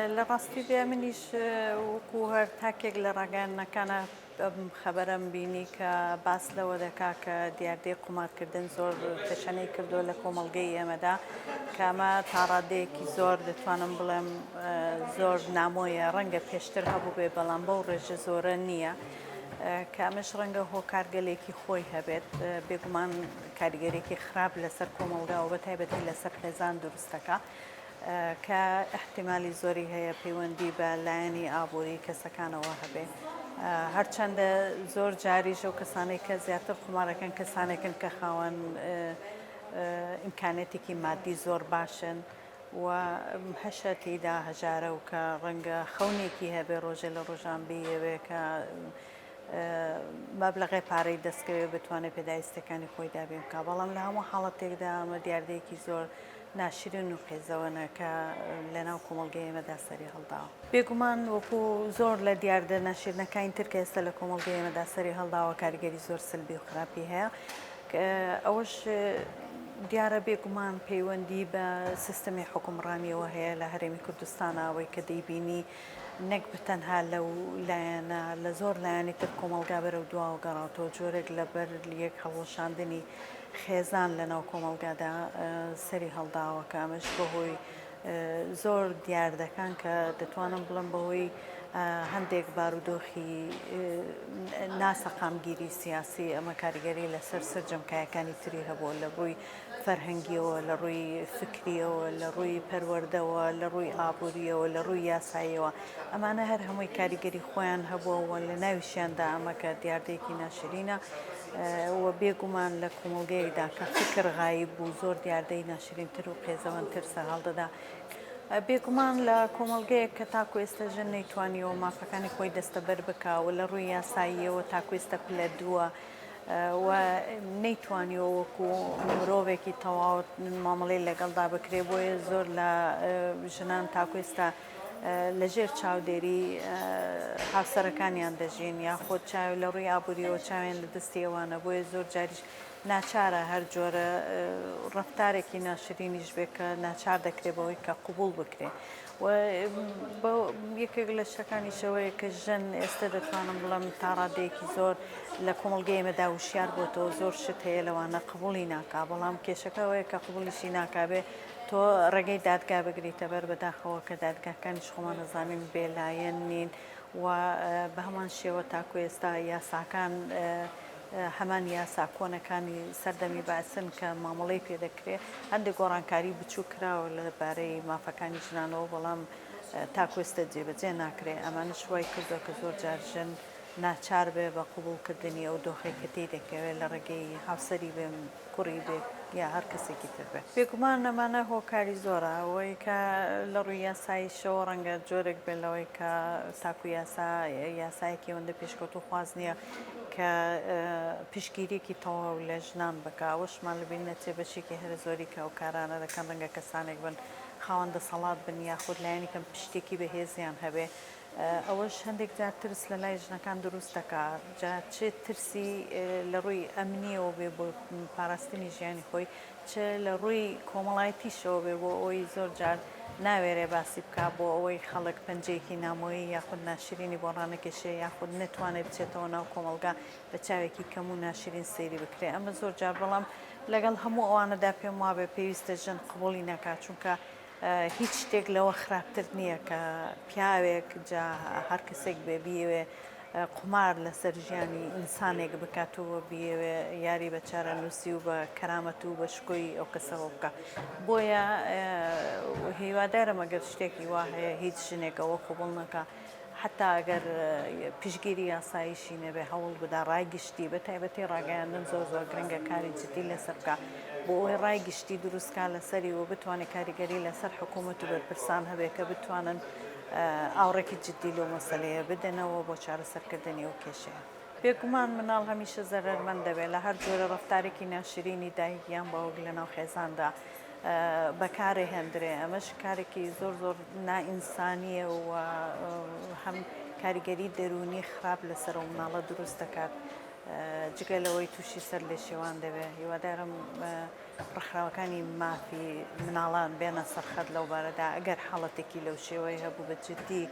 لە ڕاستیدا منیش وەکو هەر تاکێک لە ڕاگەیاندنەکانا ئەم خەبەرەم بینی کە باس لەوە دەکا کە دیاردەی قومارکردن زۆر تەشەنەی کردووە لە کۆمەڵگەی ئێمەدا کە ئەمە تاڕادەیەکی زۆر دەتوانم بڵێم زۆر نامۆیە ڕەنگە پێشتر هەبووبێ بەڵام بەو ڕێژە زۆرە نییە کە ئەمەش ڕەنگە هۆکارگەلێکی خۆی هەبێت بێگومان کاریگەرێکی خراپ لەسەر کۆمەڵگا و بە تایبەتی لەسەر خێزان دروستەکە. کە ئیحتیمالی زۆری هەیە پەیوەندی بە لایەنی ئابووری کەسەکانەوە هەبێ. هەرچەندە زۆر جاریش ئەو کەسانەی کە زیاتر قومارەکەن کەسانێکن کە خاوەن ئیمکانێتێکی مادی زۆر باشن و هەشە تێیدا هەژارە و کە ڕەنگە خەونێکی هەبێ ڕۆژێ لە ڕۆژان بیەوێ کە مەبلەغێ پارەی دەستکەوێ بتوانێت پێداویستیەکانی خۆی دابین بکا بەڵام لە هەموو حاڵەتێکدا ئەمە دیاردەیەکی زۆر ناشرین و قێزەوەنە کە لەناو کۆمەڵگەی ئێمەدا سەری هەڵداوە. بێگومان وەکو زۆر لە دیاردە ناشرینەکانی تر کە ئێستا لە کۆمەڵگەی ئێمەدا سەری هەڵداوە کاریگەری زۆر سلبی و خراپی هەیە ئەوەش دیارە بێگومان پەیوەندی بە سیستەمی حوکمڕانیەوە هەیە لە هەرێمی کوردستانا ئەوەی کە دەیبینی نەک بە تەنها لەو لایەنە، لە زۆر لایەنی تر کۆمەڵگا بەرەو دواوە گەڕاوتەوە، جۆرێک لە بەر یەک هەڵوەشاندنی خێزان لە ناو کۆمەڵگادا سەری هەڵداوە کە ئەمەش بەهۆی زۆر دیاردەکان کە دەتوانم بڵێم بەهۆی هەندێک بارودۆخی ناسەقامگیری سیاسی ئەمە کاریگەری لەسەر سەرجەم کایەکانی تری هەبووە لە ڕووی فەرهەنگییەوە، لە ڕووی فکرییەوە، لە ڕووی پەروەردەوە، لە ڕووی ئابوورییەوە، لە ڕووی یاساییەوە، ئەمانە هەر هەمووی کاریگەری خۆیان هەبووە و لە ناویشیاندا ئەمە کە دیاردەیەکی ناشرینە و بێگومان لە کۆمەڵگەیەکدا کە فکر غایب بوو زۆر دیاردەی ناشرینتر و قێزەوەنتر سەرهەڵدەدا. بێگومان لە کۆمەڵگەیەک کە تاکو ئێستا ژن نەیتوانیوە مافەکانی خۆی دەستەبەر بکا و لە ڕووی یاساییەوە تاکو ئێستا پلە دووە، و نەیتوانیوە وەکو مرۆڤێکی تەواو مامەڵەی لەگەڵدا بکرێ بۆیە زۆر لە ژنان تاکو ئێستا لەژێر چاودێری هاوسەرەکانیان دەژین یاخود چاو لە ڕووی ئابووریەوە چاویان لە دەستی ئەوانە بۆیە زۆر جاریش ناچارە هەر جۆرە ڕەفتارێکی ناشرینیش بێ کە ناچار دەکرێت بەوەی کە قبوڵ بکرێ و یەکێک لە شتەکانیش ئەوەیە کە ژن ئێستا دەتوانم بڵێم تا ڕادەیەکی زۆر لە کۆمەڵگەی ئێمەدا وشیار بۆتەوە زۆر شت هەیە لەوانە قبوڵی ناکا بەڵام کێشەکە ئەوەیە کە قبوڵیشی ناکا بێ تۆ ڕێگەی دادگا بگریتە بەر بەداخەوە کە دادگاکانیش خۆمان ئەزانین بێلایەن نین و بە هەمان شێوە تاکو ئێستا یاساکان هەمان یاسا کۆنەکانی سەردەمی بەعسن کە مامەڵەی پێ دەکرێ هەندێک گۆڕانکاری بچووک کراوە لە بارەی مافەکانی ژنانەوە بەڵام تاکو ئێستا جێبەجێ ناکرێ ئەمانەش وای کردووە کە زۆر جار ژن ناچار بێ بە قبوڵ کردنی ئەو دۆخەی کە تێی دەکەوێت لە ڕێگەی هاوسەری بێ، کوڕی بێ یا هەر کەسێکی تر بێ. بێگومان ئەمانە هۆکاری زۆرە، ئەوەی کە لە ڕووی یاساییشەوە ڕەنگە جۆرێک بێت لەوەی کە تاکو یاسا یاسایەکی ئەوەندە پێشکەوتووخواز نییە کە پشتگیرییەکی تەواو لە ژنان بکا، ئەوەشمان لەبیر نەچێ بەشێکی هەرە زۆری کە ئەو کارانە دەکەن ڕەنگە کەسانێک بن خاوەن دەسەڵات بن یاخود لایەنی کەم پشتێکی بەهێزیان هەبێ ئەوەش هەندێک جار ترس لە لای ژنەکان دروست دەکات، جا چ ترسی لە ڕووی ئەمنییەوە بێ بۆ پاراستنی ژیانی خۆی، چ لە ڕووی کۆمەڵایەتیشەوە بێ بۆ ئەوەی زۆر جار ناوێرێ باسی بکا بۆ ئەوەی خەڵک پەنجەیەکی نامۆیی یاخود ناشرینی بۆ ڕانەکێشێ یاخود نەتوانێ بچێتەوە ناو کۆمەڵگا بە چاوێکی کەم و ناشرین سەیری بکرێ ئەمە زۆر جار بەڵام لەگەڵ هەموو ئەوانەدا پێم وابێ پێویستە ژن قبوڵی نەکا چونکە هیچ شتێک لەوە خراپتر نییە کە پیاوێک جا هەر کەسێک بێ بیەوێ قومار لەسەر ژیانی ئینسانێک بکات و بیەوێ یاری بە چارەنووسی و بە کەرامەت و بە شکۆی ئەو کەسەوە بکە بۆیە هیوادارم ئەگەر شتێکی وا هەیە هیچ ژنێک ئەوە قبوڵ نەکا حەتا ئەگەر پشتگیری یاساییشی نەبێ هەوڵ بدا ڕای گشتی بە تایبەتی ڕاگەیاندن زۆر زۆر گرنگە کاری جدی لەسەر بکا بۆ ئەوەی ڕای گشتی دروست کا لەسەری و بتوانێت کاریگەری لەسەر حکوومەت و بەرپرسان هەبێ کە بتوانن ئاوڕێکی جدی لەو مەسەلەیە بدەنەوە بۆ چارەسەرکردنی ئەو کێشەیە. بێگومان مناڵ هەمیشە زەرەرمەند دەبێت لە هەر جۆرە ڕەفتارێکی ناشرینی دایک یان باوک لەناو خێزاندا بەکارێهێندرێ، ئەمەش کارێکی زۆر زۆر نائینسانییە و هەم کاریگەری دەروونی خراپ لەسەر ئەو مناڵە دروست دەکات. جگە لەوەی تووشی سەر لێشێوان دەبێ. هیوادارم ڕێکخراوەکانی مافی مناڵان بێنە سەرخەت لەو بارەدا ئەگەر حاڵەتێکی لەو شێوەیە هەبوو بە جدی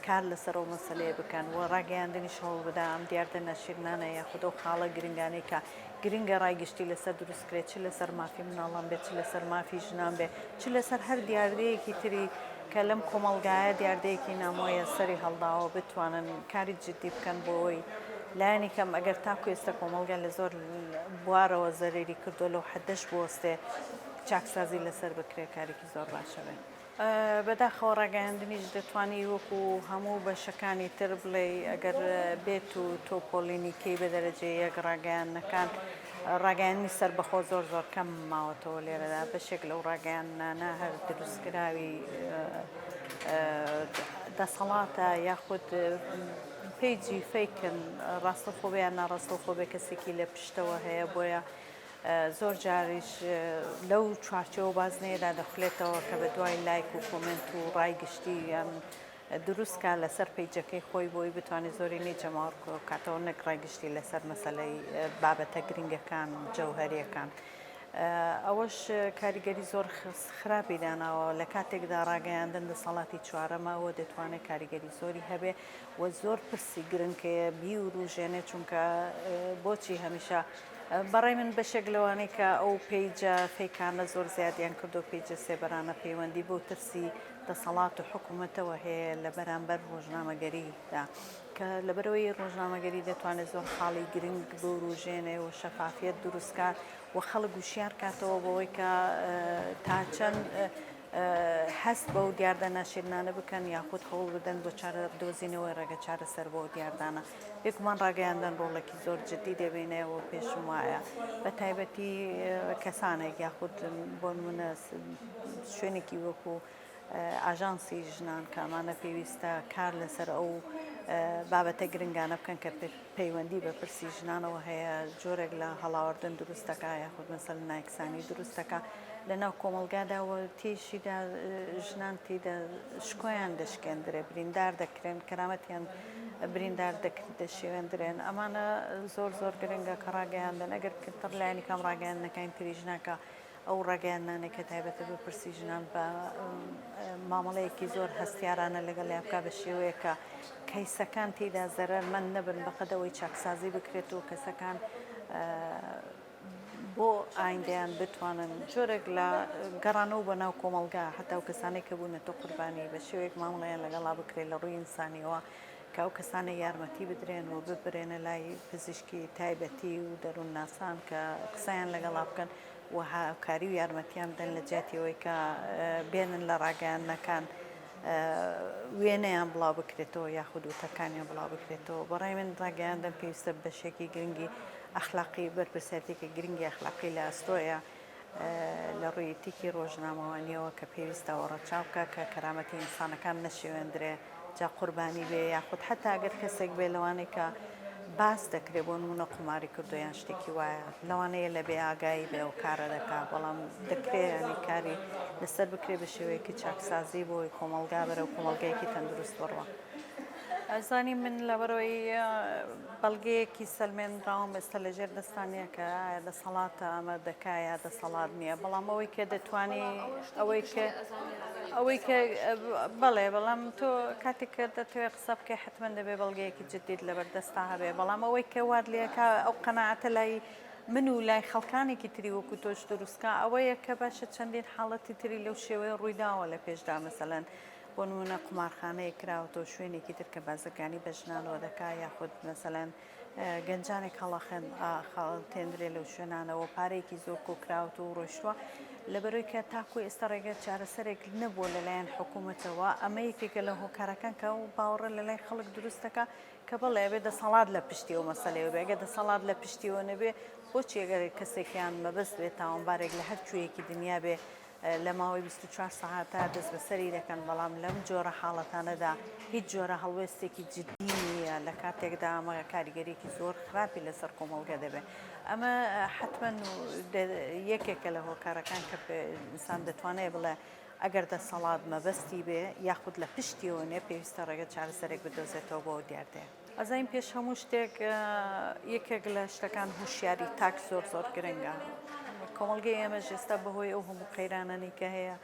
کار لەسەر ئەو مەسەلەیە بکەن و ڕاگەیاندنیش هەوڵ بدا ئەم دیاردە ناشیرنانە یاخود ئەو خاڵە گرنگانەی کە گرنگە ڕای گشتی لەسەر دروست کرێت چ لەسەر مافی مناڵان بێت چ لەسەر مافی ژنان بێت چ لەسەر هەر دیاردەیەکی تری کە لەم کۆمەڵگایە دیاردەیەکی نامۆیە سەری هەڵداوە بتوانن کاری جدی بکەن بۆ ئەوەی لایەنی کەم ئەگەر تاکو ئێستا کۆمەڵگا لە زۆر بوارەوە زەرەری کردووە لەو حەدەش بوەستێ چاکسازی لەسەر بکرێت کارێکی زۆر باشە بێت. بەداخەوە ڕاگەیاندنیش دەتوانی وەکو هەموو بەشەکانی تر بڵێی ئەگەر بێت و تۆ پۆلینی کەی بە دەرەجەی یەک ڕاگەیاندنەکان ڕاگەیاندنی سەربەخۆ زۆر زۆر کەم ماوەتەوە لێرەدا بەشێک لەو ڕاگەیاندنانە هەر دروستکراوی دەسەڵاتە یاخود پەیجی فەیکن ڕاستەوخۆ بێ یان ناڕاستەوخۆ بێ کەسێکی لە پشتەوە هەیە بۆیە زۆر جاریش لەو چوارچێوە بازنەیەدا دەخولێتەوە کە بە دوای لایک و کۆمێنت و ڕای گشتی یان دروست کا لەسەر پەیجەکەی خۆی بۆی بتوانێت زۆرینەی جەماوەر کۆکاتەوە نەک ڕای گشتی لەسەر مەسەلەی بابەتە گرنگەکان و جەوهەریەکان. ئەوەش کاریگەری زۆر خراپی داناوە لە کاتێکدا ڕاگەیاندن دەسەڵاتی چوارەمە و دەتوانێت کاریگەری زۆری هەبێ و زۆر پرسی گرنگ هەیە بیوروژێنێ چونکە بۆچی هەمیشە بەڕای من بەشێک لەوانەی کە ئەو پەیجە فەیکانە زۆر زیادیان کردو پەیجە سێبەرانە پەیوەندی بەو ترسی دەسەڵات و حکوومەتەوە هەیە لە بەرامبەر ڕۆژنامەگەریدا کە لەبەرەوەی ڕۆژنامەگەری دەتوانێت زۆر خاڵی گرنگ بوروژێنێ و شەفافیەت دروستکات و خەڵک وشیار کاتەوە بەوەی کە تا چەند هەست بەو دیاردە ناشیرنانە بکەن یاخود هەوڵ بدەن بۆ چارە دۆزینەوەی ڕێگە چارەسەر بۆ دیاردانە. بێگومان ڕاگەیاندن ڕۆڵێکی زۆر جدی دەبینێ و پێشم وایە بە تایبەتی کەسانێک یاخود بۆ نمونە شوێنێکی وەکو ئاژانسی ژنان کە ئەمانە پێویستە کار لەسەر ئەو بابەتە گرنگانە بکەن کە پەیوەندی بە پرسی ژنانەوە هەیە جۆرێک لە هەڵاواردن دروست دەکا یاخود مەسەل نایەکسانی دروست دەکا لەناو کۆمەڵگادا و تێیشیدا ژنان تێیدا شکۆیان دەشکێندرێ بریندار دەکرێن کەرامەتیان بریندار دەشێوێندرێن ئەمانە زۆر زۆر گرنگە کە ڕاگەیاندن ئەگەر کتڕ لایەنی کەم ڕاگەیاندنەکانی تریش ناکا ئەو ڕاگەیاندنانەی کە تایبەتە بە پرسی ژنان بە مامەڵەیەکی زۆر هەستیارانە لەگەڵیان بکا بە شێوەیەک کە کەیسەکان تێیدا زەرەرمەند نەبن بەقەد ئەوەی چاکسازی بکرێت و کەسەکان بۆ ئایندەیان بتوانن جۆرێک لە گەڕانەوە بۆ ناو کۆمەڵگا هەتا و کەسانێک کە بوونەتە قوربانی بە شێوەیەک مامەڵەیان لەگەڵا بکرێت لە ڕووی ئینسانیەوە کە ئەو کەسانە یارمەتی بدرێن و ببرێنە لای پزیشکی تایبەتی و دەروونناسان کە قسەیان لەگەڵا بکەن و هاوکاری و یارمەتیان بدەن لە جیاتی ئەوەی کە بێنن لە ڕاگەیاندنەکان وێنەیان بڵاو بکرێتەوە یاخود وتەکانیان بڵاو بکرێتەوە. بەڕای من ڕاگەیاندن پێویستە بەشێکی گرنگی ئەخلاقی بەرپرسیارێتیەکی گرنگی ئەخلاقی لە ئەستۆیە لە ڕووی ئیتیکی ڕۆژنامەوانیەوە کە پێویستە ئەوە ڕەچاو بکا کە کەرامەتی ئینسانەکان نەشێوێندرێ جا قوربانی بێ یاخود حەتا گەر کەسێک بێ لەوانەی کە باس دەکرێ بۆ نمونە قوماری کردو یان شتێکی وایە لەوانەیە لە بێ ئاگایی بێ ئەو کارە دەکا بەڵام دەکرێ ینی کاری لەسەر بکرێ بە شێوەیەکی چاکسازی بۆی کۆمەڵگا بەرەو کۆمەڵگایەکی تەندروست بڕوا. ئەزانی من لەبەرئەوەی بەڵگەیەکی سەلمێنراوم ئێستا لەژێر دەستا نییە کە ئایا دەسەڵاتە ئەمە دەکا یا دەسەڵات نییە بەڵام ئەوەی کە دەتوانی ئەوەی کە ئەوەی کە بەڵێ بەڵام تۆ کاتێک کە دەتەوێت قسە بکەی حتمما دەبێ بەڵگەیەکی جدیت لەبەر دەستا هەبێ بەڵام ئەوەی کە وات لێکا ئەو قەناعەتە لای من و لای خەڵکانێکی تری وەکو تۆش دروستکا ئەوەیە کە باشە چەندین حاڵەتی تری لەو شێوەیە ڕوویداوە لە پێشدا مەسەلەن بۆ نموونە قومارخانەیەک کراوەتەوە شوێنێکی تر کە بازرگانی بە ژنانەوە دەکا یاخود مەسەلەن گەنجانێک هەڵەخێن خەڵتێندرێ لەو شوێنانەوە پارەیەکی زۆر کۆکراوەتەوە و ڕۆیشتووە لەبەرەوەی کە تاکو ئێستا ڕێگە چارەسەرێک نەبووە لەلایەن حکوومەتەوە ئەمە یەکێکە لە هۆکارەکان کە ئەو باوەڕە لەلای خەڵک دروست دەکا کە بەڵێ ئەبێ دەسەڵات لە پشتی ئەو مەسەلەیەوە بێ ئەگەر دەسەڵات لە پشتیەوە نەبێ بۆچی ئەگەر کەسێکیان مەبەست بێ تاوانبارێک لە هەر کوێیەکی دنیا بێ لە ماوەی 24 سەعاتا دەستبەسەری دەکەن، بەڵام لەم جۆرە حاڵەتانەدا هیچ جۆرە هەڵوێستێکی جدی نییە، لە کاتێکدا ئەمە کاریگەریەکی زۆر خراپی لەسەر کۆمەڵگە دەبێت. ئەمە حەتمەن یەکێکە لە هۆکارەکان کە ئینسان دەتوانێت بڵێ ئەگەر دەسەڵات مەبەستی بێ یاخود لە پشتیەوە نێ پێویستە ڕێگە چارەسەرێک بدۆزێتەوە بۆ ئەو دیاردەیە. ئەزانین پێش هەموو شتێک یەکێک لە شتەکان هۆشیاری تاک زۆر زۆر گرنگە. کۆمەڵگەی ئێمەش ئێستا بەهۆی ئەو هەموو قەیرانانەی کە هەیە،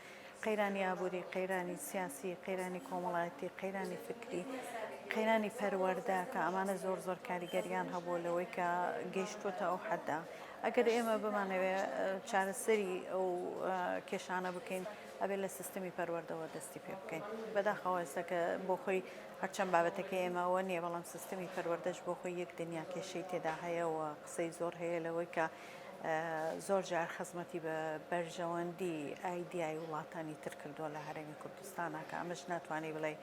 قەیرانی ئابووری، قەیرانی سیاسی، قەیرانی کۆمەڵایەتی، قەیرانی فکری، قەیرانی پەروەردە کە ئەمانە زۆر زۆر کاریگەریان هەبووە لەوەی کە گەیشتووەتە ئەو حەدە. ئەگەر ئێمە بمانەوێ چارەسەری ئەو کێشانە بکەین ئەبێ لە سیستمی پەروەردەوە دەستی پێ بکەین. بەداخەوە ئێستا کە بۆ خۆی هەرچەند بابەتەکەی ئێمە ئەوە نییە بەڵام سیستمی پەروەردەش بۆ خۆی یەک دنیا کێشەی تێدا هەیە و قسەی زۆر هەیە لەوەی کە زۆر جار خزمەتی بە بەرژەوەندی ئایدیای وڵاتانی تر کردووە لە هەرێمی کوردستانە کە ئەمەش ناتوانانی بڵێ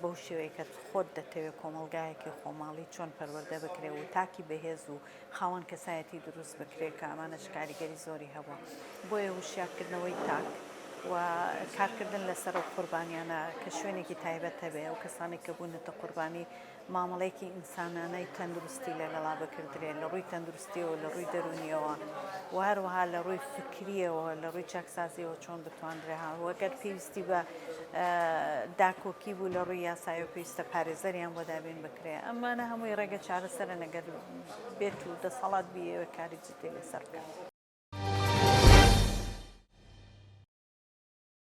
بەو شێوەیە کە خۆت دەتەوێت کۆمەڵگایەکی خۆماڵی چۆن پەروەردە بکرێ و تاکی بەهێز و خاوەن کەسایەتی دروست بکرێت کە ئەمانەش کاریگەری زۆری هەبووە بۆیە وشیارکردنەوەی تاک و کارکردن لەسەر ئەو قوربانیانە کە شوێنێکی تایبەت هەبێ ئەو کەسانێک کە بوونەتە قوربانی مامەڵەیەکی ئینسانانەی تەندروستی لەگەڵا بکردرێت لە ڕووی تەندروستیەوە لە ڕووی دەروونیەوە و هەروەها لە ڕووی فکریەوە لە ڕووی چاکسازیەوە چۆن بتواندرێ ها وەگەر پێویستی بە داکۆکی بوو لە ڕووی یاسایەوە پێویستە پارێزەریان بۆ دابین بکرێ ئەمانە هەمووی ڕێگە چارەسەرن ئەگەر بێت و دەسەڵات بیەوێت کاری جدی لەسەر بکات.